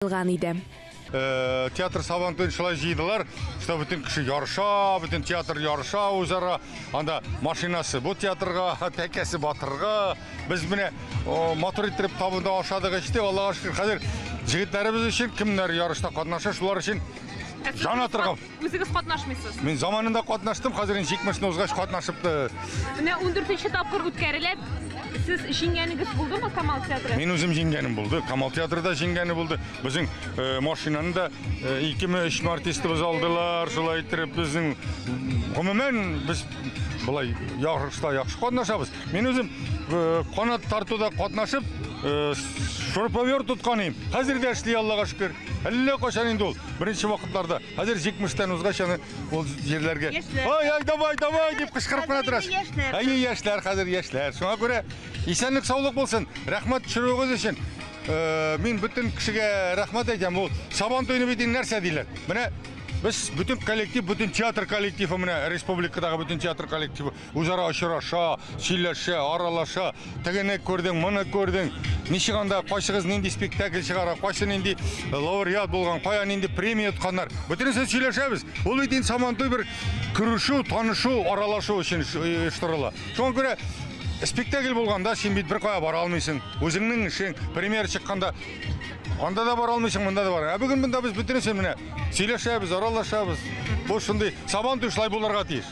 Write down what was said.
Кылган иде. Театр Сабантуен шулай җыйдылар, что бөтен кеше ярыша, бөтен театр ярыша үзара. Анда машинасы бу театрга, тәкәсе батырга. Без менә матур иттереп табында ашадык, эчтек, Аллага шөкер. Хәзер җегетләребез өчен кемнәр ярышта катнаша, шулар өчен җан атырга. Үзегез катнашмыйсыз? Мин заманында катнаштым, хәзер инде 70-не узгач катнашып та. Менә 14 тапкыр үткәрелә. Сез җиңгәнегез булдымы Камал театры? Мин үзем җиңгәнем булды. Камал театры да җиңгәне булды. Безнең машинаны да икеме, өчме артистыбыз алдылар. Шулай иттереп безнең гомумән без болай ярышта яхшы катнашабыз. Мин үзем канат тартуда катнашып, шуруповерт тоткан идем. Хәзер дә эшли, Аллага шөкер. Әллә кайчан инде ул, беренче вакытларда. Хәзер 70-тән узгач аны ул җирләргә Ай, ай, давай, давай дип кычкырып кына торасың. Яшьләр. Әйе, яшьләр, хәзер яшьләр. Шуңа күрә исәнлек, саулык булсын. Рәхмәт төшерүегез өчен. Мин бөтен кешегә рәхмәт әйтәм. Ул Сабан туены бит инде нәрсә диләр? Менә без бөтен коллектив, бөтен театр коллективы менә республикадагы бөтен театр коллективы үзара очраша, сөйләшә, аралаша. Тегене күрдең, моны күрдең. Ничек анда, кайсыгыз нинди спектакль чыгара, кайсы нинди лауреат булган, кая нинди премия отканнар. Бөтенесен сөйләшәбез. Ул бит инде Сабантуй бер күрешү, танышу, аралашу өчен оештырыла. Шуңа күрә спектакль булганда син бит бер кая бара алмыйсың. Үзеңнең эшең, премьера чыкканда анда да бара алмыйсың, монда да бара. Ә бүген монда без бөтенесе менә сөйләшәбез, аралашабыз. Бу шундый Сабантуй шулай булырга тиеш.